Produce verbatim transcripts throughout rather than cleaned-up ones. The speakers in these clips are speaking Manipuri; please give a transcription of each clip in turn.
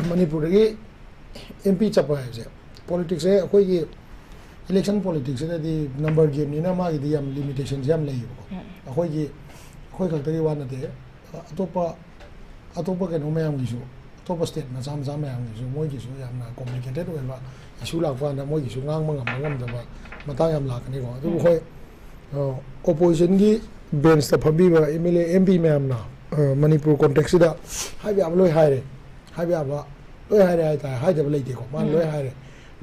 ꯃꯅꯤꯄꯨꯔꯗꯒꯤ ꯑꯦꯝ ꯄꯤ ꯆꯠꯄ ꯍꯥꯏꯕꯁꯦ, ꯄꯣꯂꯤꯇꯤꯛꯁꯁꯦ ꯑꯩꯈꯣꯏꯒꯤ ꯏꯂꯦꯛꯁꯟ ꯄꯣꯂꯤꯇꯤꯛꯁꯁꯤꯗꯗꯤ ꯅꯝꯕꯔ ꯒꯦꯝꯅꯤꯅ ꯃꯥꯒꯤꯗꯤ ꯌꯥꯝ ꯂꯤꯃꯤꯇꯦꯁꯟꯁꯦ ꯌꯥꯝ ꯂꯩꯌꯦꯕꯀꯣ꯫ ꯑꯩꯈꯣꯏꯒꯤ, ꯑꯩꯈꯣꯏ ꯈꯛꯇꯒꯤ ꯋꯥ ꯅꯠꯇꯦ, ꯑꯇꯣꯞꯄ, ꯑꯇꯣꯞꯄ ꯀꯩꯅꯣ ꯃꯌꯥꯝꯒꯤꯁꯨ, ꯑꯇꯣꯞꯄ ꯁ꯭ꯇꯦꯠ ꯃꯆꯥ ꯃꯆꯥ ꯃꯌꯥꯝꯒꯤꯁꯨ ꯃꯣꯏꯒꯤꯁꯨ ꯌꯥꯝꯅ ꯀꯣꯝꯄ꯭ꯂꯤꯀꯦꯇꯦꯠ ꯑꯣꯏꯕ ꯏꯁꯨ ꯂꯥꯛꯄ ꯀꯥꯟꯗ ꯃꯣꯏꯒꯤꯁꯨ ꯉꯥꯡꯕ ꯉꯝꯕ ꯉꯝꯗꯕ ꯃꯇꯥꯡ ꯌꯥꯝ ꯂꯥꯛꯀꯅꯤꯀꯣ꯫ ꯑꯗꯨꯕꯨ ꯎꯝ꯫ ꯍꯣꯏ, ꯑ, ꯑꯣꯄꯣꯖꯤꯁꯟꯒꯤ ꯕꯦꯟꯁꯇ ꯐꯝꯕꯤꯕ M L A, M P ꯃꯌꯥꯝꯅ, ꯑ, ꯃꯅꯤꯄꯨꯔ ꯀꯣꯟꯇꯦꯛꯁꯁꯤꯗ ꯍꯥꯏꯕ ꯌꯥꯕ ꯂꯣꯏ ꯍꯥꯏꯔꯦ, ꯍꯥꯏꯕ ꯌꯥꯕ ꯂꯣꯏ ꯍꯥꯏꯔꯦ ꯍꯥꯏꯇꯥꯔꯦ, ꯍꯥꯏꯗꯕ ꯂꯩꯇꯦꯀꯣ, ꯃꯥꯅ ꯎꯝ꯫ ꯂꯣꯏ ꯍꯥꯏꯔꯦ,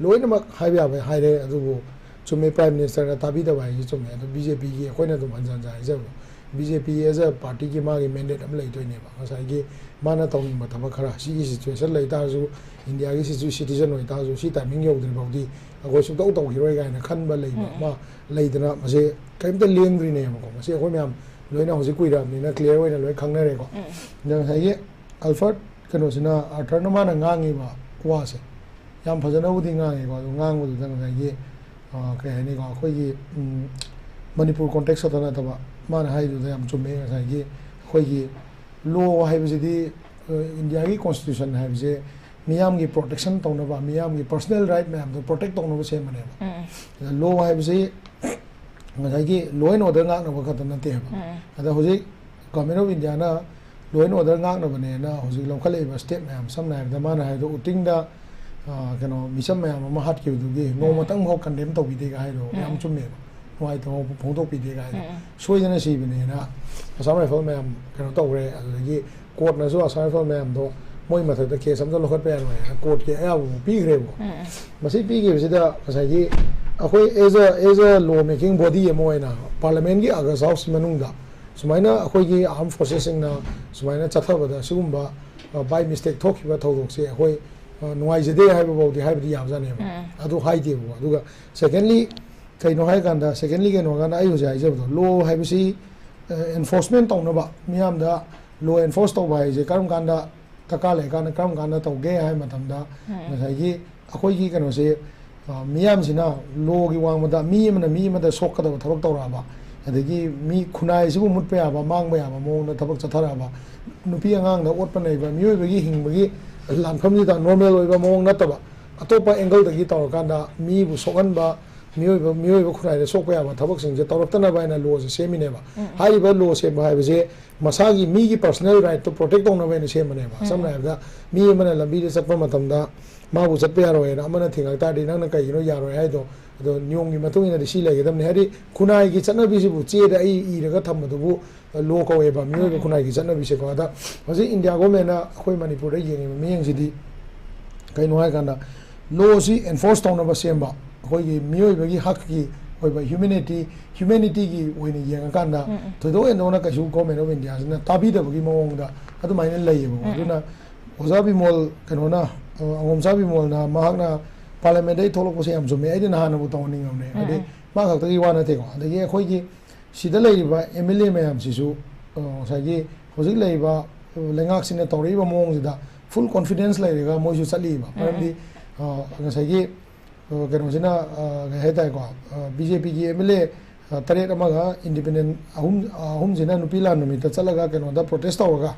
ꯂꯣꯏꯅꯃꯛ ꯍꯥꯏꯕ ꯌꯥꯕ ꯍꯥꯏꯔꯦ꯫ ꯑꯗꯨꯕꯨ ꯆꯨꯝꯃꯦ, ꯄ꯭ꯔꯥꯏꯝ ꯃꯤꯅꯤꯁꯇꯔꯅ ꯇꯥꯕꯤꯗꯕ ꯍꯥꯏꯁꯦ ꯆꯨꯝꯃꯦ꯫ ꯑꯗꯣ ꯕꯤ ꯖꯦ ꯄꯤꯒꯤ ꯑꯩꯈꯣꯏꯅ ꯑꯗꯨꯝ ꯍꯟꯖꯟ ꯍꯟꯖꯟ ꯍꯥꯏꯖꯕꯗꯣ, ꯕꯤ ꯖꯦ ꯄꯤ ꯑꯦꯖ ꯑ ꯄꯥꯔꯇꯤꯒꯤ ꯃꯥꯒꯤ ꯃꯦꯟꯗꯦꯠ ꯑꯃ ꯂꯩꯗꯣꯏꯅꯦꯕ꯫ ꯉꯁꯥꯏꯒꯤ ꯃꯥꯅ ꯇꯧꯅꯤꯡꯕ ꯊꯕꯛ ꯈꯔ, ꯁꯤꯒꯤ ꯁꯤꯆꯨꯋꯦꯁꯟ ꯂꯩ ꯇꯥꯔꯁꯨ, ꯏꯟꯗꯤꯌꯥꯒꯤ ꯁꯤꯆꯨ-, ꯁꯤꯇꯤꯖꯟ ꯑꯣꯏ ꯇꯥꯔꯁꯨ, ꯁꯤ ꯇꯥꯏꯃꯤꯡ ꯌꯧꯗ꯭ꯔꯤ ꯐꯥꯎꯗꯤ ꯑꯩꯈꯣꯏ ꯁꯨꯡꯇꯧ ꯇꯧꯈꯤꯔꯣꯏ ꯀꯥꯏꯅ ꯈꯟꯕ ꯂꯩꯕ ꯎꯝ꯫ ꯑꯃ ꯂꯩꯗꯅ, ꯃꯁꯤ ꯀꯔꯤꯝꯇ ꯂꯦꯡꯗ꯭ꯔꯤꯅꯦꯕꯀꯣ꯫ ꯃꯁꯤ ꯑꯩꯈꯣꯏ ꯃꯌꯥꯝ ꯂꯣꯏꯅ ꯍꯧꯖꯤꯛ ꯀꯨꯏꯔꯛꯑꯕꯅꯤꯅ ꯀ꯭ꯂꯤꯌꯥꯔ ꯑꯣꯏꯅ ꯂꯣꯏ ꯈꯪꯅꯔꯦꯀꯣ꯫ ꯎꯝ꯫ ꯑꯗ ꯉꯁꯥꯏꯒꯤ ꯑꯜꯐꯔꯠ ꯀꯩꯅꯣꯁꯤꯅ, ꯑꯥꯔꯊꯔꯅ ꯃꯥꯅ ꯉꯥꯡꯉꯤꯕ ꯋꯥꯁꯦ ꯌꯥꯝ ꯐꯖꯅꯕꯨꯗꯤ ꯉꯥꯡꯉꯤꯀꯣ꯫ ꯑꯗꯨ ꯉꯥꯡꯕꯗꯨꯗ ꯉꯁꯥꯏꯒꯤ, ꯑ, ꯀꯩ ꯍꯥꯏꯅꯤꯀꯣ, ꯑꯩꯈꯣꯏꯒꯤ, ꯎꯝ, ꯃꯅꯤꯄꯨꯔ ꯀꯣꯟꯇꯦꯛꯁ ꯈꯛꯇ ꯅꯠꯇꯕ, ꯃꯥꯅ ꯍꯥꯏꯗꯨꯗ ꯌꯥꯝ ꯆꯨꯝꯃꯦ꯫ ꯉꯁꯥꯏꯒꯤ ꯑꯩꯈꯣꯏꯒꯤ ꯂꯣ ꯍꯥꯏꯕꯁꯤꯗꯤ, ꯑ, ꯏꯟꯗꯤꯌꯥꯒꯤ ꯀꯣꯟꯁꯇꯤꯇ꯭ꯌꯨꯁꯟ ꯍꯥꯏꯕꯁꯦ ꯃꯤꯌꯥꯝꯒꯤ ꯄ꯭ꯔꯣꯇꯦꯛꯁꯟ ꯇꯧꯅꯕ, ꯃꯤꯌꯥꯝꯒꯤ ꯄꯔꯁꯣꯅꯦꯜ ꯔꯥꯏꯠ ꯃꯌꯥꯝꯗꯣ ꯄ꯭ꯔꯣꯇꯦꯛ ꯇꯧꯅꯕ ꯁꯦꯝꯕꯅꯦꯕ꯫ ꯎꯝ꯫ ꯑꯗ ꯂꯣ ꯍꯥꯏꯕꯁꯤ ꯉꯁꯥꯏꯒꯤ ꯂꯣ ꯑꯦꯟ ꯑꯣꯔꯗꯔ ꯉꯥꯛꯅꯕ ꯈꯛꯇ ꯅꯠꯇꯦ ꯍꯥꯏꯕ꯫ ꯎꯝ꯫ ꯑꯗ ꯍꯧꯖꯤꯛ ꯒꯣꯔꯃꯦꯟ ꯑꯣꯐ ꯏꯟꯗꯤꯌꯥꯅ ꯂꯣ ꯑꯦꯟ ꯑꯣꯔꯗꯔ ꯉꯥꯛꯅꯕꯅꯦꯅ ꯍꯧꯖꯤꯛ ꯂꯧꯈꯠꯂꯛꯏꯕ ꯁ꯭ꯇꯦꯞ ꯃꯌꯥꯝ, ꯁꯝꯅ ꯍꯥꯏꯔꯕꯗ ꯃꯥꯅ ꯍꯥꯏꯕꯗꯣ ꯎꯇꯤꯡꯗ, ꯑ, ꯀꯩꯅꯣ, ꯃꯤꯆꯝ ꯃꯌꯥꯝ ꯑꯃ ꯍꯥꯠꯈꯤꯕꯗꯨꯒꯤ ꯎꯝ꯫ ꯅꯣꯡꯃꯇꯪ ꯐꯥꯎ ꯀꯟꯗꯦꯝ ꯇꯧꯕꯤꯗꯦꯒ ꯍꯥꯏꯗꯣ ꯎꯝ꯫ ꯌꯥꯝ ꯆꯨꯝꯃꯦꯕ꯫ ꯅꯨꯡꯉꯥꯏꯇꯕ ꯐꯣꯡꯗꯣꯛꯄꯤꯗꯦꯒ ꯍꯥꯏꯗꯣ꯫ ꯎꯝ꯫ ꯁꯣꯏꯗꯅ ꯁꯤꯕꯅꯦꯅ ꯑꯁꯥꯝ ꯔꯥꯏꯐꯜ ꯃꯌꯥꯝ ꯀꯩꯅꯣ ꯇꯧꯈ꯭ꯔꯦ꯫ ꯑꯗꯨꯗꯒꯤ ꯀꯣꯔꯠꯅꯁꯨ ꯑꯁꯥꯝ ꯔꯥꯏꯐꯜ ꯃꯌꯥꯝꯗꯣ ꯃꯣꯏ ꯃꯊꯛꯇ ꯀꯦꯁ ꯑꯝꯇ ꯂꯧꯈꯠꯄ ꯌꯥꯔꯣꯏ ꯍꯥꯏꯅ ꯀꯣꯔꯠꯀꯤ ꯑꯌꯥꯕ ꯑꯃ ꯄꯤꯈ꯭ꯔꯦꯕꯀꯣ꯫ ꯎꯝ꯫ ꯃꯁꯤ ꯄꯤꯈꯤꯕꯁꯤꯗ ꯉꯁꯥꯏꯒꯤ ꯑꯩꯈꯣꯏ as a, as a law making body ꯑꯃ ꯑꯣꯏꯅ ꯄꯥꯔꯂꯤꯌꯥꯃꯦꯟꯒꯤ ꯑꯒꯁ ꯍꯥꯎꯁ ꯃꯅꯨꯡꯗ ꯁꯨꯃꯥꯏꯅ ꯑꯩꯈꯣꯏꯒꯤ ꯑꯥꯔꯝ ꯐꯣꯔꯁꯦꯁꯁꯤꯡꯅ ꯁꯨꯃꯥꯏꯅ ꯆꯠꯊꯕꯗ ꯁꯤꯒꯨꯝꯕ, ꯑ, by mistake ꯊꯣꯛꯈꯤꯕ ꯊꯧꯗꯣꯛꯁꯦ ꯑꯩꯈꯣꯏ, ꯑ, ꯅꯨꯡꯉꯥꯏꯖꯗꯦ ꯍꯥꯏꯕ ꯐꯥꯎꯗꯤ ꯍꯥꯏꯕꯗꯤ ꯌꯥꯕꯖꯥꯠꯅꯦꯕ꯫ ꯎꯝ꯫ ꯑꯗꯨ ꯍꯥꯏꯗꯦꯕꯀꯣ꯫ ꯑꯗꯨꯒ ꯁꯦꯀꯦꯟꯂꯤ, ꯀꯩꯅꯣ ꯍꯥꯏꯀꯥꯟꯗ, ꯁꯦꯀꯦꯟꯂꯤ ꯀꯩꯅꯣ ꯍꯥꯏꯀꯥꯟꯗ ꯑꯩ ꯍꯧꯖꯤꯛ ꯍꯥꯏꯖꯕꯗꯣ, ꯂꯣ ꯍꯥꯏꯕꯁꯤ, ꯑ, ꯑꯦꯟꯐꯣꯔꯁꯃꯦꯟ ꯇꯧꯅꯕ, ꯃꯤꯌꯥꯝꯗ ꯂꯣ ꯑꯦꯟꯐꯣꯔꯁ ꯇꯧꯕ ꯍꯥꯏꯁꯦ ꯀꯔꯝ ꯀꯥꯟꯗ ꯗꯔꯀꯥꯔ ꯂꯩꯔꯀꯥꯟꯗ ꯀꯔꯝ ꯀꯥꯟꯗ ꯇꯧꯒꯦ ꯍꯥꯏꯕ ꯃꯇꯝꯗ, ꯎꯝ꯫ ꯉꯁꯥꯏꯒꯤ ꯑꯩꯈꯣꯏꯒꯤ ꯀꯩꯅꯣꯁꯦ, ꯑ, ꯃꯤꯌꯥꯝꯁꯤꯅ ꯂꯣꯒꯤ ꯋꯥꯡꯃꯗ ꯃꯤ ꯑꯃꯅ ꯃꯤ ꯑꯃꯗ ꯁꯣꯛꯀꯗꯕ ꯊꯕꯛ ꯇꯧꯔꯛꯑꯕ, ꯑꯗꯒꯤ ꯃꯤ ꯈꯨꯟꯅꯥꯏꯁꯤꯕꯨ ꯃꯨꯠꯄ ꯌꯥꯕ, ꯃꯥꯡꯕ ꯌꯥꯕ ꯃꯑꯣꯡꯗ ꯊꯕꯛ ꯆꯠꯊꯔꯛꯑꯕ, ꯅꯨꯄꯤ ꯑꯉꯥꯡꯗ ꯑꯣꯠꯄ ꯅꯩꯕ, ꯃꯤꯑꯣꯏꯕꯒꯤ ꯍꯤꯡꯕꯒꯤ ꯂꯥꯟꯐꯝꯁꯤꯗ ꯅꯣꯔꯃꯦꯜ ꯑꯣꯏꯕ ꯃꯑꯣꯡ ꯅꯠꯇꯕ ꯑꯇꯣꯞꯄ ꯑꯦꯡꯒꯜꯗꯒꯤ ꯇꯧꯔꯀꯥꯟꯗ ꯃꯤꯕꯨ ꯁꯣꯛꯍꯟꯕ, ꯃꯤꯑꯣꯏꯕ ꯃꯤꯑꯣꯏꯕ ꯈꯨꯟꯅꯥꯏꯗ ꯁꯣꯛꯄ ꯌꯥꯕ ꯊꯕꯛꯁꯤꯡꯁꯦ ꯇꯧꯔꯛꯇꯅꯕ ꯍꯥꯏꯅ ꯂꯣꯁꯦ ꯁꯦꯝꯃꯤꯅꯦꯕ꯫ ꯍꯥꯏꯔꯤꯕ ꯂꯣ ꯁꯦꯝꯕ ꯍꯥꯏꯕꯁꯦ ꯃꯁꯥꯒꯤ ꯃꯤꯒꯤ ꯄꯔꯁꯣꯅꯦꯜ ꯔꯥꯏꯠꯇꯣ ꯄ꯭ꯔꯣꯇꯦꯛ ꯇꯧꯅꯕ ꯍꯥꯏꯅ ꯁꯦꯝꯕꯅꯦꯕ꯫ ꯁꯝꯅ ꯍꯥꯏꯔꯕꯗ ꯃꯤ ꯑꯃꯅ ꯂꯝꯕꯤꯗ ꯆꯠꯄ ꯃꯇꯝꯗ ꯃꯥꯕꯨ ꯆꯠꯄ ꯌꯥꯔꯣꯏ ꯍꯥꯏꯅ ꯑꯃꯅ ꯊꯤꯡꯉꯛ ꯇꯥꯔꯗꯤ ꯅꯪꯅ ꯀꯩꯒꯤꯅꯣ ꯌꯥꯔꯣꯏ ꯍꯥꯏꯗꯣ? ꯑꯗꯣ ꯅꯤꯌꯣꯝꯒꯤ ꯃꯇꯨꯡ ꯏꯟꯅꯗꯤ ꯁꯤ ꯂꯩꯒꯗꯕꯅꯤ꯫ ꯍꯥꯏꯗꯤ ꯈꯨꯟꯅꯥꯏꯒꯤ ꯆꯠꯅꯕꯤꯁꯤꯕꯨ ꯆꯦꯗ ꯑꯩ ꯏꯔꯒ ꯊꯝꯕꯗꯨꯕꯨ ꯂꯣ ꯀꯧꯋꯦꯕ, ꯃꯤꯑꯣꯏꯕ ꯈꯨꯟꯅꯥꯏꯒꯤ ꯆꯠꯅꯕꯤꯁꯦꯀꯣ꯫ ꯑꯗ ꯍꯧꯖꯤꯛ ꯏꯟꯗꯤꯌꯥ ꯒꯣꯔꯃꯦꯟꯅ ꯑꯩꯈꯣꯏ ꯃꯅꯤꯄꯨꯔꯗ ꯌꯦꯡꯉꯤꯕ ꯃꯤꯠꯌꯦꯡꯁꯤꯗꯤ ꯀꯩꯅꯣ ꯍꯥꯏꯀꯥꯟꯗ ꯂꯣꯁꯤ ꯑꯦꯟꯐꯣꯔꯁ ꯇꯧꯅꯕ ꯁꯦꯝꯕ, ꯑꯩꯈꯣꯏꯒꯤ ꯃꯤꯑꯣꯏꯕꯒꯤ ꯍꯛꯀꯤ ꯑꯣꯏꯕ ꯍ꯭ꯌꯨꯃꯦꯅꯤꯇꯤ, ꯍ꯭ꯌꯨꯃꯦꯅꯤꯇꯤꯒꯤ ꯑꯣꯏꯅ ꯌꯦꯡꯉꯀꯥꯟꯗ ꯊꯣꯏꯗꯣꯛ ꯍꯦꯟꯗꯣꯛꯅ ꯀꯩꯁꯨ ꯒꯣꯔꯃꯦꯟ ꯑꯣꯐ ꯏꯟꯗꯤꯌꯥꯁꯤꯅ ꯇꯥꯕꯤꯗꯕꯒꯤ ꯃꯑꯣꯡꯗ ꯑꯗꯨꯃꯥꯏꯅ ꯂꯩꯌꯦꯕꯀꯣ꯫ ꯑꯗꯨꯅ ꯑꯣꯖꯥ ꯕꯤꯃꯣꯜ ꯀꯩꯅꯣꯅ, ꯑ, ꯑꯉꯣꯝꯆꯥ ꯕꯤꯃꯣꯜꯅ ꯃꯍꯥꯛꯅ ꯄꯥꯔꯂꯤꯌꯥꯃꯦꯟꯗꯒꯤ ꯊꯣꯛꯂꯛꯄꯁꯦ ꯌꯥꯝ ꯆꯨꯝꯃꯦ꯫ ꯑꯩꯗꯤ ꯅꯍꯥꯟꯅꯕꯨ ꯇꯧꯍꯟꯅꯤꯡꯉꯕꯅꯦ꯫ ꯍꯥꯏꯗꯤ ꯃꯥ ꯈꯛꯇꯒꯤ ꯋꯥ ꯅꯠꯇꯦꯀꯣ, ꯑꯗꯒꯤ ꯑꯩꯈꯣꯏꯒꯤ ꯁꯤꯗ ꯂꯩꯔꯤꯕ ꯑꯦꯝ ꯑꯦꯜ ꯑꯦ ꯃꯌꯥꯝꯁꯤꯁꯨ, ꯑ, ꯉꯁꯥꯏꯒꯤ ꯍꯧꯖꯤꯛ ꯂꯩꯔꯤꯕ, ꯑ, ꯂꯩꯉꯥꯛꯁꯤꯅ ꯇꯧꯔꯛꯏꯕ ꯃꯑꯣꯡꯁꯤꯗ ꯐꯨꯜ ꯀꯣꯟꯐꯤꯗꯦꯟꯁ ꯂꯩꯔꯒ ꯃꯣꯏꯁꯨ ꯆꯠꯂꯤꯕ꯫ ꯃꯔꯝꯗꯤ, ꯑ, ꯉꯁꯥꯏꯒꯤ, ꯑ, ꯀꯩꯅꯣꯁꯤꯅ, ꯑ, ꯀꯩ ꯍꯥꯏꯇꯥꯔꯦꯀꯣ, ꯑ, ꯕꯤ ꯖꯦ ꯄꯤꯒꯤ ꯑꯦꯝ ꯑꯦꯜ ꯑꯦ, ꯑ, ꯇꯔꯦꯠ ꯑꯃꯒ ꯏꯟꯗꯤꯄꯦꯟꯗꯦꯟ ꯑꯍꯨꯝ, ꯑ, ꯑꯍꯨꯝꯁꯤꯅ ꯅꯨꯄꯤ ꯂꯥꯟ ꯅꯨꯃꯤꯠꯇ ꯆꯠꯂꯒ ꯀꯩꯅꯣꯗ ꯄ꯭ꯔꯣꯇꯦꯁ ꯇꯧꯔꯒ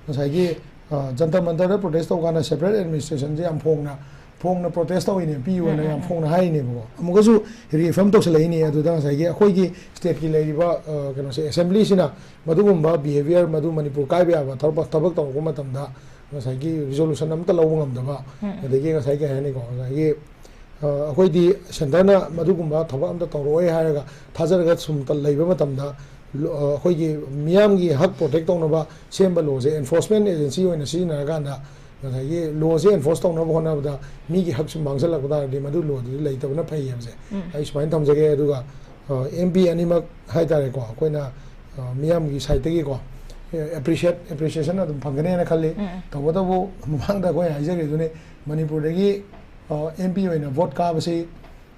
ꯉꯁꯥꯏꯒꯤ, ꯑ, ꯖꯟꯇꯔ ꯃꯟꯇꯔꯗ ꯄ꯭ꯔꯣꯇꯦꯁ ꯇꯧꯀꯥꯟꯗ ꯁꯦꯄꯔꯦꯠ ꯑꯦꯗꯃꯤꯅꯤꯁꯇ꯭ꯔꯦꯁꯟꯁꯦ ꯌꯥꯝ ꯐꯣꯡꯅ, ꯐꯣꯡꯅ ꯄ꯭ꯔꯣꯇꯦꯁ ꯇꯧꯋꯤꯅꯦ, ꯄꯤꯌꯨꯅ ꯌꯥꯝ ꯐꯣꯡꯅ ꯍꯥꯏꯔꯤꯅꯦꯕꯀꯣ꯫ ꯑꯃꯨꯛꯀꯁꯨ ꯔꯤꯑꯦꯐꯔꯝ ꯇꯧꯁꯜꯂꯛꯏꯅꯦ꯫ ꯑꯗꯨꯗ ꯉꯁꯥꯏꯒꯤ ꯑꯩꯈꯣꯏꯒꯤ ꯁ꯭ꯇꯦꯠꯀꯤ ꯂꯩꯔꯤꯕ, ꯑ, ꯀꯩꯅꯣꯁꯦ, ꯑꯦꯁꯦꯝꯕ꯭ꯂꯤꯁꯤꯅ ꯃꯗꯨꯒꯨꯝꯕ ꯕꯤꯍꯦꯕꯤꯌꯔ, ꯃꯗꯨ ꯃꯅꯤꯄꯨꯔ ꯀꯥꯏꯕ ꯌꯥꯕ ꯊꯕꯛ, ꯊꯕꯛ ꯇꯧꯔꯛꯄ ꯃꯇꯝꯗ ꯉꯁꯥꯏꯒꯤ ꯔꯤꯖꯣꯂꯨꯁꯟ ꯑꯃꯠꯇ ꯂꯧꯕ ꯉꯝꯗꯕ, ꯑꯗꯒꯤ ꯉꯁꯥꯏ ꯀꯩ ꯍꯥꯏꯅꯤꯀꯣ, ꯉꯁꯥꯏꯒꯤ, ꯑ, ꯑꯩꯈꯣꯏꯗꯤ ꯁꯦꯟꯇꯔꯅ ꯃꯗꯨꯒꯨꯝꯕ ꯊꯕꯛ ꯑꯝꯇ ꯇꯧꯔꯛꯑꯣꯏ ꯍꯥꯏꯔꯒ ꯊꯥꯖꯔꯒ ꯁꯨꯝ ꯇ-, ꯂꯩꯕ ꯃꯇꯝꯗ, ꯂꯣ-, ꯑ, ꯑꯩꯈꯣꯏꯒꯤ ꯃꯤꯌꯥꯝꯒꯤ ꯍꯛ ꯄ꯭ꯔꯣꯇꯦꯛ ꯇꯧꯅꯕ ꯁꯦꯝꯕ ꯂꯣꯁꯦ ꯑꯦꯟꯐꯣꯔꯁꯃꯦꯟ ꯑꯦꯖꯦꯟꯁꯤ ꯑꯣꯏꯅ ꯁꯤꯖꯤꯟꯅꯔꯀꯥꯟꯗ ꯉꯁꯥꯏꯒꯤ ꯂꯣꯁꯦ ꯑꯦꯟꯐꯣꯔꯁ ꯇꯧꯅꯕ ꯍꯣꯠꯅꯕꯗ ꯃꯤꯒꯤ ꯍꯛ ꯁꯨꯝ ꯃꯥꯡꯁꯤꯜꯂꯛꯄ ꯇꯥꯔꯗꯤ ꯃꯗꯨ ꯂꯣꯗꯨꯗꯤ ꯂꯩꯇꯕꯅ ꯐꯩ ꯍꯥꯏꯕꯁꯦ ꯑꯩ ꯁꯨꯃꯥꯏꯅ ꯊꯝꯖꯒꯦ꯫ ꯑꯗꯨꯒ, ꯑ, ꯑꯦꯝ ꯄꯤ ꯑꯅꯤꯃꯛ ꯍꯥꯏꯇꯥꯔꯦꯀꯣ, ꯑꯩꯈꯣꯏꯅ, ꯑ, ꯃꯤꯌꯥꯝꯒꯤ ꯁꯥꯏꯠꯇꯒꯤꯀꯣ, ꯑꯦ, ꯑꯦꯄ꯭ꯔꯤꯁꯤꯌꯦꯠ, ꯑꯦꯄ꯭ꯔꯤꯁꯤꯌꯦꯁꯟ ꯑꯗꯨꯝ ꯐꯪꯒꯅꯦꯅ ꯈꯜꯂꯤ꯫ ꯇꯧꯕꯇꯕꯨ ꯃꯃꯥꯡꯗ ꯑꯩꯈꯣꯏ ꯍꯥꯏꯖꯈ꯭ꯔꯤꯗꯨꯅꯤ, ꯃꯅꯤꯄꯨꯔꯗꯒꯤ, ꯑ, ꯑꯦꯝ ꯄꯤ ꯑꯣꯏꯅ ꯚꯣꯠ ꯀꯥꯕꯁꯤ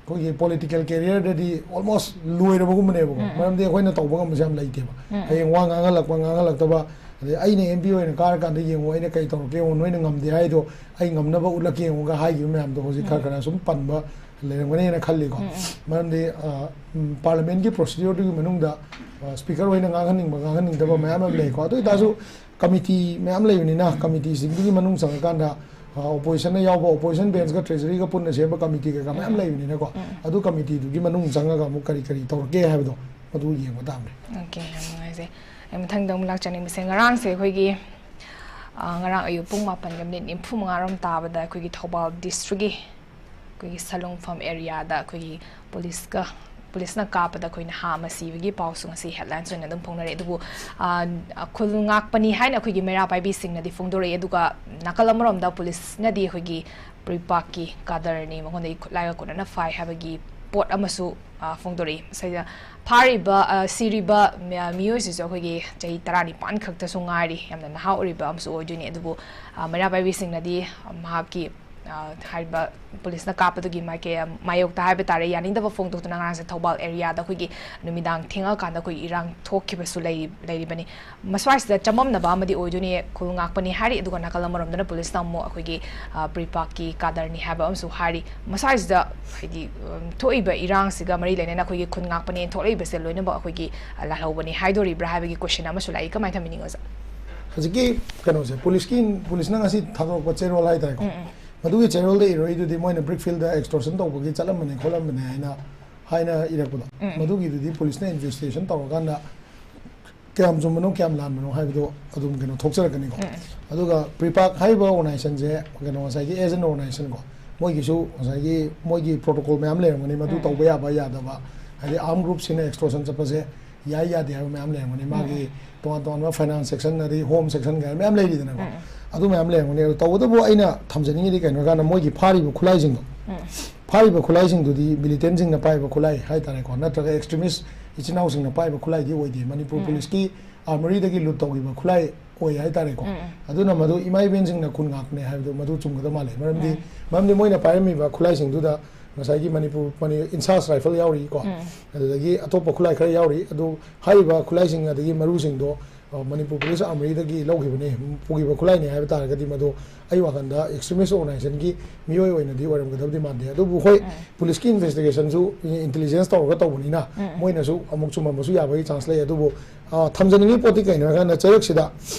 ꯑꯩꯈꯣꯏꯒꯤ ꯄꯣꯂꯤꯇꯤꯀꯦꯜ ꯀꯦꯔꯤꯌꯔꯗꯗꯤ ꯑꯣꯜꯃꯣꯁ ꯂꯣꯏꯔꯕꯒꯨꯝꯕꯅꯦꯕꯀꯣ꯫ ꯃꯔꯝꯗꯤ ꯑꯩꯈꯣꯏꯅ ꯇꯧꯕ ꯉꯝꯕꯁꯦ ꯌꯥꯝ ꯂꯩꯇꯦꯕ꯫ ꯍꯌꯦꯡ ꯋꯥ ꯉꯥꯡꯍꯜꯂꯛꯄ, ꯉꯥꯡꯍꯜꯂꯛꯇꯕ, ꯑꯗꯩ ꯑꯩꯅ ꯑꯦꯝ ꯄꯤ ꯑꯣꯏꯅ ꯀꯥꯔꯀꯥꯟꯗ ꯌꯦꯡꯉꯨ, ꯑꯩꯅ ꯀꯩ ꯇꯧꯔꯛꯀꯦ ꯌꯦꯡꯉꯨ, ꯅꯣꯏꯅ ꯉꯝꯗꯦ ꯍꯥꯏꯗꯣ ꯑꯩ ꯉꯝꯅꯕ ꯎꯠꯂꯛꯀꯦ ꯌꯦꯡꯉꯨꯒ ꯍꯥꯏꯈꯤꯕ ꯃꯌꯥꯝꯗꯣ ꯍꯧꯖꯤꯛ ꯈꯔ ꯈꯔ ꯁꯨꯝ ꯄꯟꯕ ꯂꯩꯔꯝꯒꯅꯤꯅ ꯈꯜꯂꯤꯀꯣ꯫ ꯃꯔꯝꯗꯤ, ꯑ, ꯎꯝ, ꯄꯥꯔꯂꯤꯌꯥꯃꯦꯟꯒꯤ ꯄ꯭ꯔꯣꯁꯤꯗ꯭ꯌꯨꯔꯗꯨꯒꯤ ꯃꯅꯨꯡꯗ, ꯑ, ꯁ꯭ꯄꯤꯀꯔ ꯍꯣꯏꯅ ꯉꯥꯡꯍꯟꯅꯤꯡꯕ, ꯉꯥꯡꯍꯟꯅꯤꯡꯗꯕ ꯃꯌꯥꯝ ꯑꯃ ꯂꯩꯀꯣ꯫ ꯑꯗꯨ ꯑꯣꯏꯇꯥꯔꯁꯨ ꯀꯃꯤꯇꯤ ꯃꯌꯥꯝ ꯂꯩꯕꯅꯤꯅ, ꯀꯃꯤꯇꯤꯁꯤꯡꯗꯨꯒꯤ ꯃꯅꯨꯡ ꯆꯪꯉꯀꯥꯟꯗ ꯑꯣꯄꯣꯖꯤꯁꯟꯅ ꯌꯥꯎꯕ, ꯑꯣꯄꯣꯖꯤꯁꯟ ꯕꯦꯟꯁꯀ ꯇ꯭ꯔꯦꯖꯔꯤꯒ ꯄꯨꯟꯅ ꯁꯦꯝꯕ ꯀꯃꯤꯇꯤ ꯀꯩꯀꯥ ꯃꯌꯥꯝ ꯂꯩꯕꯅꯤꯅꯀꯣ, ꯑꯗꯨ ꯀꯃꯤꯇꯤꯗꯨꯒꯤ ꯃꯅꯨꯡ ꯆꯪꯉꯒ ꯑꯃꯨꯛ ꯀꯔꯤ ꯀꯔꯤ ꯇꯧꯔꯛꯀꯦ ꯍꯥꯏꯕꯗꯣ, ꯃꯗꯨ ꯌꯦꯡꯕ ꯇꯥꯕꯅꯦ꯫ ꯑꯣꯀꯦ, ꯌꯥꯝ ꯅꯨꯡꯉꯥꯏꯖꯩ꯫ ꯑꯩ ꯃꯊꯪꯗ ꯑꯃꯨꯛ ꯂꯥꯛꯆꯅꯤꯡꯕꯁꯦ, ꯉꯔꯥꯡꯁꯦ ꯑꯩꯈꯣꯏꯒꯤ, ꯑ, ꯉꯔꯥꯡ ꯑꯌꯨꯛ ꯄꯨꯡ ꯃꯥꯄꯟꯒ ꯃꯤꯅꯤꯠ ꯅꯤꯐꯨ ꯃꯉꯥꯔꯣꯝ ꯇꯥꯕꯗ ꯑꯩꯈꯣꯏꯒꯤ ꯊꯧꯕꯥꯜ ꯗꯤꯁꯇ꯭ꯔꯤꯛꯀꯤ ꯑꯩꯈꯣꯏꯒꯤ ꯁꯂꯨꯡꯐꯝ ꯑꯦꯔꯤꯌꯥꯗ ꯑꯩꯈꯣꯏꯒꯤ ꯄꯨꯂꯤꯁꯀ, ꯄꯨꯂꯤꯁꯅ ꯀꯥꯞꯄꯗ ꯑꯩꯈꯣꯏ ꯅꯍꯥ ꯑꯃ ꯁꯤꯕꯒꯤ ꯄꯥꯎꯁꯨ ꯉꯁꯤ ꯍꯦꯗꯂꯥꯏꯟꯁ ꯑꯣꯏꯅ ꯑꯗꯨꯝ ꯐꯣꯡꯅꯔꯦ꯫ ꯑꯗꯨꯕꯨ, ꯑ, ꯈꯨꯜ ꯉꯥꯛꯄꯅꯤ ꯍꯥꯏꯅ ꯑꯩꯈꯣꯏꯒꯤ ꯃꯩꯔꯥ ꯄꯥꯏꯕꯤꯁꯤꯡꯅꯗꯤ ꯐꯣꯡꯗꯣꯔꯛꯏ꯫ ꯑꯗꯨꯒ ꯅꯥꯀꯜ ꯑꯃꯔꯣꯝꯗ ꯄꯨꯂꯤꯁꯅꯗꯤ ꯑꯩꯈꯣꯏꯒꯤ ꯄ꯭ꯔꯤꯄꯥꯛꯀꯤ ꯀꯥꯗꯔꯅꯤ, ꯃꯉꯣꯟꯗꯒꯤ ꯈꯨꯠꯂꯥꯏꯒ ꯀꯣꯟꯅꯅ ꯐꯥꯏ ꯍꯥꯏꯕꯒꯤ ꯄꯣꯠ ꯑꯃꯁꯨ, ꯑ, ꯐꯣꯡꯗꯣꯔꯛꯏ꯫ ꯃꯁꯤꯗ ꯐꯥꯔꯤꯕ, ꯑ, ꯁꯤꯔꯤꯕ ꯃꯤ-, ꯃꯤꯑꯣꯏꯁꯤꯁꯨ ꯑꯩꯈꯣꯏꯒꯤ ꯆꯍꯤ ꯇꯔꯥꯅꯤꯄꯥꯟ ꯈꯛꯇꯁꯨ ꯉꯥꯏꯔꯤ, ꯌꯥꯝꯅ ꯅꯍꯥ ꯑꯣꯏꯔꯤꯕ ꯑꯃꯁꯨ ꯑꯣꯏꯗꯣꯏꯅꯤ꯫ ꯑꯗꯨꯕꯨ, ꯑ, ꯃꯩꯔꯥ ꯄꯥꯏꯕꯤꯁꯤꯡꯅꯗꯤ, ꯑ, ꯃꯍꯥꯛꯀꯤ, ꯑ, ꯍꯥꯏꯔꯤꯕ ꯄꯨꯂꯤꯁꯅ ꯀꯥꯞꯄꯗꯨꯒꯤ ꯃꯥꯏꯀꯩ, ꯃꯥꯌꯣꯛꯇ ꯍꯥꯏꯕ ꯇꯥꯔꯦ, ꯌꯥꯅꯤꯡꯗꯕ ꯐꯣꯡꯗꯣꯛꯇꯨꯅ ꯉꯔꯥꯡꯁꯦ ꯊꯧꯕꯥꯜ ꯑꯦꯔꯤꯌꯥꯗ ꯑꯩꯈꯣꯏꯒꯤ ꯅꯨꯃꯤꯗꯥꯡ ꯊꯦꯡꯉꯛꯑꯀꯥꯟꯗ ꯑꯩꯈꯣꯏꯒꯤ ꯏꯔꯥꯡ ꯊꯣꯛꯈꯤꯕꯁꯨ ꯂꯩ-, ꯂꯩꯔꯤꯕꯅꯤ꯫ ꯃꯁ꯭ꯋꯥꯏꯁꯤꯗ ꯆꯃꯝꯅꯕ ꯑꯃꯗꯤ ꯑꯣꯏꯗꯣꯏꯅꯤ, ꯈꯨꯜ ꯉꯥꯛꯄꯅꯤ ꯍꯥꯏꯔꯤ, ꯑꯗꯨꯒ ꯅꯥꯀꯜ ꯑꯃꯔꯣꯝꯗꯅ ꯄꯨꯂꯤꯁꯅ ꯑꯃꯨꯛ ꯑꯩꯈꯣꯏꯒꯤ, ꯑ, ꯄ꯭ꯔꯤꯄꯥꯛꯀꯤ ꯀꯥꯗꯔꯅꯤ ꯍꯥꯏꯕ ꯑꯃꯁꯨ ꯍꯥꯏꯔꯤ꯫ ꯃꯁ꯭ꯋꯥꯏꯁꯤꯗ ꯍꯥꯏꯗꯤ, ꯎꯝ, ꯊꯣꯛꯏꯕ ꯏꯔꯥꯡꯁꯤꯒ ꯃꯔꯤ ꯂꯩꯅꯅ ꯑꯩꯈꯣꯏꯒꯤ ꯈꯨꯜ ꯉꯥꯛꯄꯅꯦꯅ ꯊꯣꯛꯂꯛꯏꯕꯁꯦ ꯂꯣꯏꯅꯃꯛ ꯑꯩꯈꯣꯏꯒꯤ, ꯑ, ꯂꯥꯜꯍꯧꯕꯅꯤ ꯍꯥꯏꯗꯣꯔꯤꯕ꯭ꯔꯥ ꯍꯥꯏꯕꯒꯤ ꯀꯣꯏꯁꯟ ꯑꯃꯁꯨ ꯂꯥꯛꯏ꯫ ꯀꯃꯥꯏꯅ ꯊꯝꯕꯤꯅꯤꯡꯉꯤ, ꯑꯣꯖꯥ? ꯍꯧꯖꯤꯛꯀꯤ ꯀꯩꯅꯣꯁꯦ, ꯄꯨꯂꯤꯁꯀꯤ, ꯄꯨꯂꯤꯁꯅ ꯉꯁꯤ ꯊꯥꯗꯣꯔꯛꯄ ꯆꯦꯔꯣꯜ ꯍꯥꯏꯇꯥꯔꯦꯀꯣ, ꯎꯝ, ꯎꯝ꯫ ꯃꯗꯨꯒꯤ ꯆꯦꯔꯣꯜꯗ ꯏꯔꯣꯏꯗꯨꯗꯤ ꯃꯣꯏꯅ ꯕ꯭ꯔꯤꯛ ꯐꯤꯜꯗ ꯑꯦꯛꯁꯇꯣꯔꯁꯟ ꯇꯧꯕꯒꯤ ꯆꯠꯂꯝꯕꯅꯦ ꯈꯣꯠꯂꯝꯕꯅꯦ ꯍꯥꯏꯅ, ꯍꯥꯏꯅ ꯏꯔꯛꯄꯗꯣ, ꯎꯝ, ꯎꯝ꯫ ꯃꯗꯨꯒꯤꯗꯨꯗꯤ ꯄꯨꯂꯤꯁꯅ ꯏꯟꯚꯦꯁꯇꯤꯒꯦꯁꯟ ꯇꯧꯔꯀꯥꯟꯗ ꯀꯌꯥꯝ ꯆꯨꯝꯕꯅꯣ ꯀꯌꯥꯝ ꯂꯥꯟꯕꯅꯣ ꯍꯥꯏꯕꯗꯣ ꯑꯗꯨꯝ ꯀꯩꯅꯣ ꯊꯣꯛꯆꯔꯛꯀꯅꯤꯀꯣ꯫ ꯎꯝ, ꯎꯝ꯫ ꯑꯗꯨꯒ ꯄ꯭ꯔꯤꯄꯥꯛ ꯍꯥꯏꯔꯤꯕ ꯑꯣꯔꯒꯅꯥꯏꯖꯦꯁꯟꯁꯦ ꯀꯩꯅꯣ ꯉꯁꯥꯏꯒꯤ ꯑꯦꯖ ꯑꯦꯟ ꯑꯣꯔꯒꯅꯥꯏꯖꯦꯁꯟ ꯀꯣ, ꯃꯣꯏꯒꯤꯁꯨ ꯉꯁꯥꯏꯒꯤ ꯃꯣꯏꯒꯤ ꯄ꯭ꯔꯣꯇꯣꯀꯣꯜ ꯃꯌꯥꯝ ꯂꯩꯔꯝꯒꯅꯤ, ꯃꯗꯨ, ꯎꯝ, ꯎꯝ꯫ ꯇꯧꯕ ꯌꯥꯕ ꯌꯥꯗꯕ, ꯍꯥꯏꯗꯤ ꯑꯥꯔꯝ ꯒ꯭ꯔꯨꯞꯁꯤꯡꯅ ꯑꯦꯛꯁꯇꯣꯔꯁꯟ ꯆꯠꯄꯁꯦ ꯌꯥꯏ ꯌꯥꯗꯦ ꯍꯥꯏꯕ ꯃꯌꯥꯝ ꯂꯩꯔꯝꯒꯅꯤ, ꯃꯥꯒꯤ, ꯎꯝ, ꯎꯝ꯫ ꯇꯣꯉꯥꯟ ꯇꯣꯉꯥꯟꯕ ꯐꯥꯏꯅꯥꯟꯁ ꯁꯦꯛꯁꯟ ꯑꯗꯩ ꯍꯣꯝ ꯁꯦꯛꯁꯟ ꯀꯥꯏꯅ ꯃꯌꯥꯝ ꯂꯩꯔꯤꯗꯅꯀꯣ꯫ ꯎꯝ, ꯎꯝ꯫ ꯑꯗꯨ ꯃꯌꯥꯝ ꯂꯩꯔꯝꯒꯅꯤ꯫ ꯑꯗꯣ ꯇꯧꯕꯇꯕꯨ ꯑꯩꯅ ꯊꯝꯖꯅꯤꯡꯉꯤꯗꯤ ꯀꯩꯅꯣ ꯍꯥꯏꯔꯀꯥꯟꯗ ꯃꯣꯏꯒꯤ ꯐꯥꯔꯤꯕ ꯈꯨꯠꯂꯥꯏꯁꯤꯡꯗꯣ, ꯎꯝ꯫ ꯐꯥꯔꯤꯕ ꯈꯨꯠꯂꯥꯏꯁꯤꯡꯗꯨꯗꯤ ꯃꯤꯂꯤꯇꯦꯟꯁꯤꯡꯅ ꯄꯥꯏꯕ ꯈꯨꯠꯂꯥꯏ ꯍꯥꯏꯇꯥꯔꯦꯀꯣ, ꯅꯠꯇ꯭ꯔꯒ ꯑꯦꯛꯁꯇ꯭ꯔꯤꯃꯤꯁ ꯏꯆꯤꯟ ꯏꯅꯥꯎꯁꯤꯡꯅ ꯄꯥꯏꯕ ꯈꯨꯠꯂꯥꯏꯗꯤ ꯑꯣꯏꯗꯦ꯫ ꯃꯅꯤꯄꯨꯔ, ꯎꯝ, ꯄꯨꯂꯤꯁꯀꯤ ꯑꯥꯔꯃꯔꯤꯗꯒꯤ ꯂꯨꯠ ꯇꯧꯈꯤꯕ ꯈꯨꯠꯂꯥꯏ ꯑꯣꯏ ꯍꯥꯏꯇꯥꯔꯦꯀꯣ꯫ ꯎꯝ, ꯎꯝ꯫ ꯑꯗꯨꯅ ꯃꯗꯨ ꯏꯃꯥ ꯏꯕꯦꯟꯁꯤꯡꯅ ꯈꯨꯟ ꯉꯥꯛꯄꯅꯦ ꯍꯥꯏꯕꯗꯣ ꯃꯗꯨ ꯆꯨꯝꯒꯗꯕ ꯃꯥꯜꯂꯦ꯫ ꯃꯔꯝꯗꯤ, ꯎꯝ, ꯃꯔꯝꯗꯤ ꯃꯣꯏꯅ ꯄꯥꯏꯔꯝꯃꯤꯕ ꯈꯨꯠꯂꯥꯏꯁꯤꯡꯗꯨꯗ ꯉꯁꯥꯏꯒꯤ ꯃꯅꯤꯄꯨꯔ, ꯃꯅꯤ-, ꯏꯟꯁꯥꯁ ꯔꯥꯏꯐꯜ ꯌꯥꯎꯔꯤꯀꯣ, ꯎꯝ, ꯑꯗꯨꯗꯒꯤ ꯑꯇꯣꯞꯄ ꯈꯨꯠꯂꯥꯏ ꯈꯔ ꯌꯥꯎꯔꯤ꯫ ꯑꯗꯨ ꯍꯥꯏꯔꯤꯕ ꯈꯨꯠꯂꯥꯏꯁꯤꯡ ꯑꯗꯒꯤ ꯃꯔꯨꯁꯤꯡꯗꯣ ꯑ, ꯃꯅꯤꯄꯨꯔ ꯄꯨꯂꯤꯁ ꯑꯥꯔꯃꯤꯗꯒꯤ ꯂꯧꯈꯤꯕꯅꯤ, ꯄꯨꯈꯤꯕ ꯈꯨꯠꯂꯥꯏꯅꯤ ꯍꯥꯏꯕ ꯇꯥꯔꯒꯗꯤ ꯃꯗꯨ ꯑꯩ ꯋꯥꯈꯜꯗ ꯑꯦꯛꯁꯇ꯭ꯔꯤꯃꯤꯁ ꯑꯣꯔꯒꯅꯥꯏꯖꯦꯁꯟꯒꯤ ꯃꯤꯑꯣꯏ ꯑꯣꯏꯅꯗꯤ ꯑꯣꯏꯔꯝꯒꯗꯕꯗꯤ ꯃꯥꯟꯗꯦ꯫ ꯑꯗꯨꯕꯨ ꯍꯣꯏ, ꯎꯝ꯫ ꯄꯨꯂꯤꯁꯀꯤ ꯏꯟꯚꯦꯁꯇꯤꯒꯦꯁꯟꯁꯨ, ꯏꯟꯇꯦꯂꯤꯖꯦꯟꯁ ꯇꯧꯔꯒ ꯇꯧꯕꯅꯤꯅ ꯎꯝ꯫ ꯃꯣꯏꯅꯁꯨ ꯑꯃꯨꯛ ꯆꯨꯝꯃꯝꯕꯁꯨ ꯌꯥꯕꯒꯤ ꯆꯥꯟꯁ ꯂꯩ꯫ ꯑꯗꯨꯕꯨ, ꯑ, ꯊꯝꯖꯅꯤꯡꯉꯤ ꯄꯣꯠꯇꯤ ꯀꯩꯅꯣ ꯍꯥꯏꯔꯀꯥꯟꯗ ꯆꯩꯔꯛꯁꯤꯗ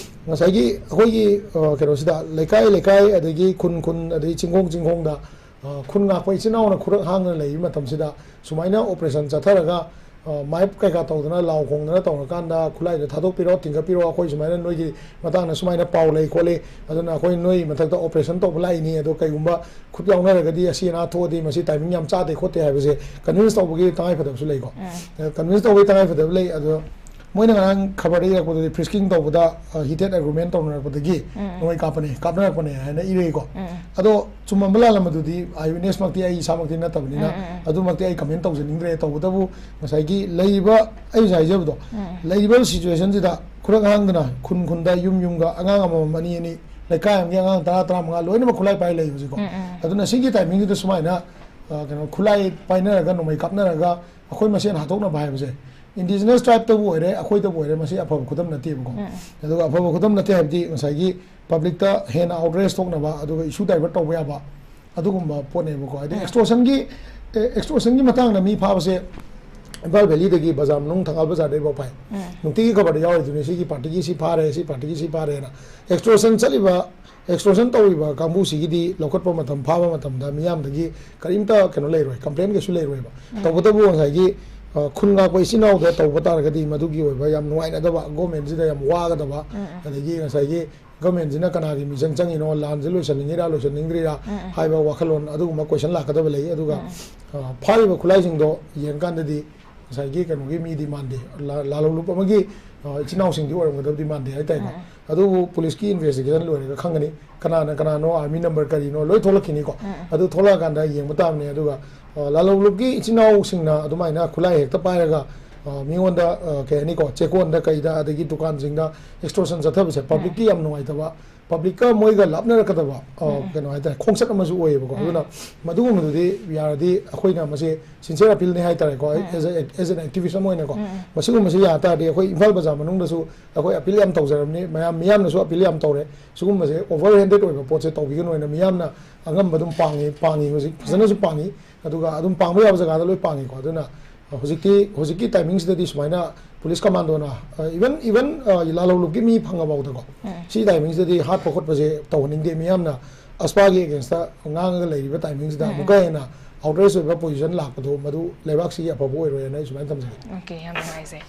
ꯉꯁꯥꯏꯒꯤ ꯑꯩꯈꯣꯏꯒꯤ, ꯑ, ꯀꯩꯅꯣꯁꯤꯗ ꯂꯩꯀꯥꯏ ꯂꯩꯀꯥꯏ ꯑꯗꯒꯤ ꯈꯨꯟ ꯈꯨꯟ ꯑꯗꯒꯤ ꯆꯤꯡꯈꯣꯡ ꯆꯤꯡꯈꯣꯡꯗ, ꯑ, ꯈꯨꯟ ꯉꯥꯛꯄ ꯏꯆꯤꯟ ꯏꯅꯥꯎꯅ ꯈꯨꯔꯛ ꯍꯥꯡꯗꯅ ꯂꯩꯕ ꯃꯇꯝꯁꯤꯗ ꯁꯨꯃꯥꯏꯅ ꯑꯣꯄꯔꯦꯁꯟ ꯆꯠꯊꯔꯒ, ꯑ, ꯃꯥꯏꯞ ꯀꯩꯀꯥ ꯇꯧꯗꯅ ꯂꯥꯎ ꯈꯣꯡꯗꯅ ꯇꯧꯔꯀꯥꯟꯗ ꯈꯨꯠꯂꯥꯏꯗꯣ ꯊꯥꯗꯣꯛꯄꯤꯔꯣ, ꯊꯤꯡꯒꯠꯄꯤꯔꯣ, ꯑꯩꯈꯣꯏ ꯁꯨꯃꯥꯏꯅ ꯅꯣꯏꯒꯤ ꯃꯇꯥꯡꯗ ꯁꯨꯃꯥꯏꯅ ꯄꯥꯎ ꯂꯩ ꯈꯣꯠꯂꯤ, ꯑꯗꯨꯅ ꯑꯩꯈꯣꯏ ꯅꯣꯏ ꯃꯊꯛꯇ ꯑꯣꯄꯔꯦꯁꯟ ꯇꯧꯕ ꯂꯥꯛꯏꯅꯤ, ꯑꯗꯣ ꯀꯩꯒꯨꯝꯕ ꯈꯨꯠ ꯌꯥꯎꯅꯔꯒꯗꯤ ꯑꯁꯤ ꯑꯅꯥ ꯊꯣꯛꯑꯗꯤ ꯃꯁꯤ ꯇꯥꯏꯃꯤꯡ ꯌꯥꯝ ꯆꯥꯗꯦ ꯈꯣꯠꯇꯦ ꯍꯥꯏꯕꯁꯦ ꯀꯟꯚꯤꯟꯁ ꯇꯧꯕꯒꯤ ꯇꯉꯥꯏꯐꯗꯕꯁꯨ ꯂꯩꯀꯣ꯫ ꯎꯝ꯫ ꯑ, ꯀꯟꯚꯤꯟꯁ ꯇꯧꯕꯒꯤ ꯇꯉꯥꯏꯐꯗꯕ ꯂꯩ꯫ ꯑꯗꯣ ꯃꯣꯏꯅ ꯉꯔꯥꯡ ꯈꯕꯔꯗ ꯏꯔꯛꯄꯗꯗꯤ ꯐ꯭ꯔꯤꯁꯀꯤꯡ ꯇꯧꯕꯗ, ꯑ, ꯍꯤꯇꯦꯠ ꯑꯦꯒ꯭ꯔꯨꯃꯦꯟ ꯇꯧꯅꯔꯛꯄꯗꯒꯤ ꯎꯝ꯫ ꯅꯣꯡꯃꯩ ꯀꯥꯞꯄꯅꯦ, ꯀꯥꯞꯅꯔꯛꯄꯅꯦ ꯍꯥꯏꯅ ꯏꯔꯛꯏꯀꯣ꯫ ꯎꯝ꯫ ꯑꯗꯣ ꯆꯨꯝꯃꯝꯕ ꯂꯥꯜꯂꯝꯕꯗꯨꯗꯤ ꯑꯥꯏ ꯋꯤꯠꯅꯦꯁꯃꯛꯇꯤ ꯑꯩ ꯏꯁꯥꯃꯛꯇꯤ ꯅꯠꯇꯕꯅꯤꯅ ꯎꯝ, ꯎꯝ, ꯎꯝ꯫ ꯑꯗꯨꯃꯛꯇꯤ ꯑꯩ ꯀꯃꯦꯟ ꯇꯧꯖꯅꯤꯡꯗ꯭ꯔꯦ꯫ ꯇꯧꯕꯇꯕꯨ ꯉꯁꯥꯏꯒꯤ ꯂꯩꯔꯤꯕ, ꯑꯩ ꯉꯁꯥꯏ ꯍꯥꯏꯖꯕꯗꯣ, ꯎꯝ꯫ ꯂꯩꯔꯤꯕ ꯁꯤꯆꯨꯋꯦꯁꯟꯁꯤꯗ ꯈꯨꯔꯛ ꯍꯥꯡꯗꯅ ꯈꯨꯟ ꯈꯨꯟꯗ ꯌꯨꯝ ꯌꯨꯝꯒ ꯑꯉꯥꯡ ꯑꯃꯃꯝ ꯑꯅꯤ ꯑꯅꯤ, ꯂꯩꯀꯥꯏ ꯑꯃꯒꯤ ꯑꯉꯥꯡ ꯇꯔꯥ ꯇꯔꯥꯃꯉꯥ ꯂꯣꯏꯅꯃꯛ ꯈꯨꯠꯂꯥꯏ ꯄꯥꯏ ꯂꯩꯕꯁꯤꯀꯣ꯫ ꯎꯝ, ꯎꯝ꯫ ꯑꯗꯨꯅ ꯁꯤꯒꯤ ꯇꯥꯏꯃꯤꯡꯁꯤꯗ ꯁꯨꯃꯥꯏꯅ, ꯑ, ꯀꯩꯅꯣ, ꯈꯨꯠꯂꯥꯏ ꯄꯥꯏꯅꯔꯒ ꯅꯣꯡꯃꯩ ꯀꯥꯞꯅꯔꯒ ꯑꯩꯈꯣꯏ ꯃꯁꯦꯟ ꯍꯥꯠꯇꯣꯛꯅꯕ ꯍꯥꯏꯕꯁꯦ ꯏꯟꯗꯤꯖꯤꯅꯁ ꯇ꯭ꯔꯥꯏꯕꯇꯕꯨ ꯑꯣꯏꯔꯦ, ꯑꯩꯈꯣꯏꯗꯕꯨ ꯑꯣꯏꯔꯦ, ꯃꯁꯤ ꯑꯐꯕ ꯈꯨꯗꯝ ꯅꯠꯇꯦꯕꯀꯣ꯫ ꯎꯝ꯫ ꯑꯗꯨꯒ ꯑꯐꯕ ꯈꯨꯗꯝ ꯅꯠꯇꯦ ꯍꯥꯏꯕꯗꯤ ꯉꯁꯥꯏꯒꯤ ꯄꯕ꯭ꯂꯤꯛꯇ ꯍꯦꯟꯅ ꯑꯥꯎꯠꯔꯦꯖ ꯊꯣꯛꯅꯕ, ꯑꯗꯨꯒ ꯏꯁꯨ ꯗꯥꯏꯚꯔꯠ ꯇꯧꯕ ꯌꯥꯕ ꯑꯗꯨꯒꯨꯝꯕ ꯄꯣꯠꯅꯦꯕꯀꯣ꯫ ꯍꯥꯏꯗꯤ ꯎꯝ꯫ ꯑꯦꯛꯁꯇꯣꯔꯁꯟꯒꯤ, ꯑꯦ, ꯑꯦꯛꯁꯇꯣꯔꯁꯟꯒꯤ ꯃꯇꯥꯡꯗ ꯃꯤ ꯐꯥꯕꯁꯦ ꯏꯝꯐꯥꯜ ꯚꯦꯂꯤꯗꯒꯤ ꯕꯖꯥꯔ ꯃꯅꯨꯡ ꯊꯪꯒꯥꯜ ꯕꯖꯥꯔꯗꯒꯤꯐꯥꯎ ꯐꯥꯏ꯫ ꯎꯝ꯫ ꯅꯨꯡꯇꯤꯒꯤ ꯈꯕꯔꯗ ꯌꯥꯎꯔꯤꯗꯨꯅꯤ ꯁꯤꯒꯤ ꯄꯥꯔꯇꯤꯒꯤ ꯁꯤ ꯐꯥꯔꯦ, ꯁꯤ ꯄꯥꯔꯇꯤꯒꯤ ꯁꯤ ꯐꯥꯔꯦꯅ꯫ ꯑꯦꯛꯁꯇꯣꯔꯁꯟ ꯆꯠꯂꯤꯕ, ꯑꯦꯛꯁꯇꯣꯔꯁꯟ ꯇꯧꯔꯤꯕ ꯀꯥꯡꯕꯨꯁꯤꯒꯤꯗꯤ ꯂꯧꯈꯠꯄ ꯃꯇꯝ, ꯐꯥꯕ ꯃꯇꯝꯗ ꯃꯤꯌꯥꯝꯗꯒꯤ ꯀꯔꯤꯝꯇ ꯀꯩꯅꯣ ꯂꯩꯔꯣꯏ, ꯀꯝꯄ꯭ꯂꯦꯟ ꯀꯩꯁꯨ ꯂꯩꯔꯣꯏꯕ꯫ ꯎꯝ꯫ ꯇꯧꯕꯇꯕꯨ ꯉꯁꯥꯏꯒꯤ, ꯑ, ꯈꯨꯟ ꯉꯥꯛꯄ ꯏꯆꯤꯟ ꯏꯅꯥꯎꯗ ꯇꯧꯕ ꯇꯥꯔꯒꯗꯤ ꯃꯗꯨꯒꯤ ꯑꯣꯏꯕ ꯌꯥꯝ ꯅꯨꯡꯉꯥꯏꯅꯗꯕ, ꯒꯣꯔꯃꯦꯟꯁꯤꯗ ꯌꯥꯝ ꯋꯥꯒꯗꯕ, ꯎꯝ, ꯎꯝ꯫ ꯑꯗꯒꯤ ꯉꯁꯥꯏꯒꯤ ꯒꯣꯔꯃꯦꯟꯁꯤꯅ ꯀꯅꯥꯒꯤ ꯃꯤꯆꯪ ꯆꯪꯉꯤꯅꯣ, ꯂꯥꯟꯁꯦ ꯂꯣꯏꯁꯟꯅꯤꯡꯉꯤꯔꯥ ꯂꯣꯏꯁꯟꯅꯤꯡꯗ꯭ꯔꯤꯔꯥ ꯎꯝ, ꯎꯝ꯫ ꯍꯥꯏꯕ ꯋꯥꯈꯜꯂꯣꯟ ꯑꯗꯨꯒꯨꯝꯕ ꯀꯣꯏꯁꯟ ꯂꯥꯛꯀꯗꯕ ꯂꯩ꯫ ꯑꯗꯨꯒ, ꯎꯝ, ꯎꯝ꯫ ꯑ, ꯐꯥꯔꯤꯕ ꯈꯨꯠꯂꯥꯏꯁꯤꯡꯗꯣ ꯌꯦꯡꯀꯥꯟꯗꯗꯤ ꯉꯁꯥꯏꯒꯤ ꯀꯩꯅꯣꯒꯤ ꯃꯤꯗꯤ ꯃꯥꯟꯗꯦ, ꯂꯥ-, ꯂꯥꯜꯍꯧꯂꯨꯞ ꯑꯃꯒꯤ, ꯑ, ꯏꯆꯤꯟ ꯏꯅꯥꯎꯁꯤꯡꯗꯤ ꯑꯣꯏꯔꯝꯒꯗꯕꯗꯤ ꯃꯥꯟꯗꯦ ꯍꯥꯏꯇꯥꯔꯦꯀꯣ꯫ ꯎꯝ, ꯎꯝ꯫ ꯑꯗꯨꯕꯨ ꯄꯨꯂꯤꯁꯀꯤ ꯏꯟꯚꯦꯁꯇꯤꯒꯦꯁꯟ ꯂꯣꯏꯔꯒ ꯈꯪꯒꯅꯤ, ꯀꯅꯥꯅ ꯀꯅꯥꯅꯣ, ꯑꯥꯔꯃꯤ ꯅꯝꯕꯔ ꯀꯔꯤꯅꯣ, ꯂꯣꯏ ꯊꯣꯛꯂꯛꯈꯤꯅꯤꯀꯣ꯫ ꯎꯝ, ꯎꯝ꯫ ꯑꯗꯨ ꯊꯣꯛꯂꯛꯑꯀꯥꯟꯗ ꯌꯦꯡꯕ ꯇꯥꯕꯅꯦ꯫ ꯑꯗꯨꯒ, ꯑ, ꯂꯥꯜꯍꯧꯂꯨꯞꯀꯤ ꯏꯆꯤꯟ ꯏꯅꯥꯎꯁꯤꯡꯅ ꯑꯗꯨꯃꯥꯏꯅ ꯈꯨꯠꯂꯥꯏ ꯍꯦꯛꯇ ꯄꯥꯏꯔꯒ, ꯑ, ꯃꯤꯉꯣꯟꯗ, ꯑ, ꯀꯩ ꯍꯥꯏꯅꯤꯀꯣ, ꯆꯦꯛꯀꯣꯟꯗ ꯀꯩꯗ ꯑꯗꯒꯤ ꯗꯨꯀꯥꯟꯁꯤꯡꯗ ꯑꯦꯛꯁꯇꯣꯔꯁꯟ ꯆꯠꯊꯕꯁꯦ ꯎꯝ꯫ ꯄꯕ꯭ꯂꯤꯛꯀꯤ ꯌꯥꯝ ꯅꯨꯡꯉꯥꯏꯇꯕ ꯄꯕ꯭ꯂꯤꯛꯀ ꯃꯣꯏꯒ ꯂꯥꯞꯅꯔꯛꯀꯗꯕ ꯑ, ꯎꯝ, ꯎꯝ꯫ ꯀꯩꯅꯣ ꯍꯥꯏꯇꯥꯔꯦ, ꯈꯣꯡꯆꯠ ꯑꯃꯁꯨ ꯑꯣꯏꯌꯦꯕꯀꯣ꯫ ꯎꯝ꯫ ꯑꯗꯨꯅ ꯃꯗꯨꯒꯨꯝꯕꯗꯨꯗꯤ ꯌꯥꯔꯗꯤ ꯑꯩꯈꯣꯏꯅ ꯃꯁꯤ sincere appeal ꯅꯦ ꯍꯥꯏꯇꯥꯔꯦꯀꯣ꯫ ꯎꯝ, ꯎꯝ꯫ As a, as an activist ꯑꯃ ꯑꯣꯏꯅꯀꯣ꯫ ꯎꯝ, ꯎꯝ꯫ ꯃꯁꯤꯒꯨꯝꯕꯁꯤ ꯌꯥ ꯇꯥꯔꯗꯤ ꯑꯩꯈꯣꯏ ꯏꯝꯐꯥꯜ ꯕꯖꯥꯔ ꯃꯅꯨꯡꯗꯁꯨ ꯑꯩꯈꯣꯏ appeal ꯌꯥꯝ ꯇꯧꯖꯔꯕꯅꯤ꯫ ꯃꯌꯥꯝ, ꯃꯤꯌꯥꯝꯅꯁꯨ appeal ꯌꯥꯝ ꯇꯧꯔꯦ꯫ ꯁꯤꯒꯨꯝꯕꯁꯦ over handed ꯑꯣꯏꯕ ꯄꯣꯠꯁꯦ ꯇꯧꯕꯤꯒꯅꯨ ꯍꯥꯏꯅ ꯃꯤꯌꯥꯝꯅ ꯑꯉꯝꯕ ꯑꯗꯨꯝ ꯄꯥꯡꯉꯤ, ꯄꯥꯡꯉꯤ ꯍꯧꯖꯤꯛ ꯐꯖꯅꯁꯨ ꯄꯥꯡꯉꯤ꯫ ꯑꯗꯨꯒ ꯑꯗꯨꯝ ꯄꯥꯡꯕ ꯌꯥꯕ ꯖꯒꯥꯗ ꯂꯣꯏ ꯄꯥꯡꯉꯤꯀꯣ꯫ ꯑꯗꯨꯅ ꯍꯧꯖꯤꯛꯇꯤ, ꯍꯧꯖꯤꯛꯀꯤ timing ꯁꯤꯗꯗꯤ ꯁꯨꯃꯥꯏꯅ ꯄꯨꯂꯤꯁ ꯀꯃꯥꯟꯗꯣꯅ, ꯑ, even, even, ꯑ, ꯂꯥꯜꯍꯧꯂꯨꯞꯀꯤ ꯃꯤ ꯐꯪꯉꯐꯥꯎꯗꯀꯣ, ꯎꯝ꯫ ꯁꯤ timing ꯁꯤꯗꯗꯤ ꯍꯥꯠꯄ ꯈꯣꯠꯄꯁꯦ ꯇꯧꯍꯟꯅꯤꯡꯗꯦ꯫ ꯃꯤꯌꯥꯝꯅ ꯑꯁꯄꯥꯒꯤ against ꯇ ꯉꯥꯡꯉꯒ ꯂꯩꯔꯤꯕ timing ꯁꯤꯗ ꯎꯝ, ꯑꯃꯨꯛꯀ ꯎꯝ꯫ ꯍꯦꯟꯅ outrage ꯑꯣꯏꯕ position ꯂꯥꯛꯄꯗꯣ ꯃꯗꯨ ꯂꯩꯕꯥꯛꯁꯤꯒꯤ ꯑꯐꯕ ꯑꯣꯏꯔꯣꯏ ꯍꯥꯏꯅ ꯑꯩ ꯁꯨꯃꯥꯏꯅ ꯊꯝꯖꯒꯦ꯫ Okay, ꯌꯥꯝ ꯅꯨꯡꯉꯥꯏꯖꯩ꯫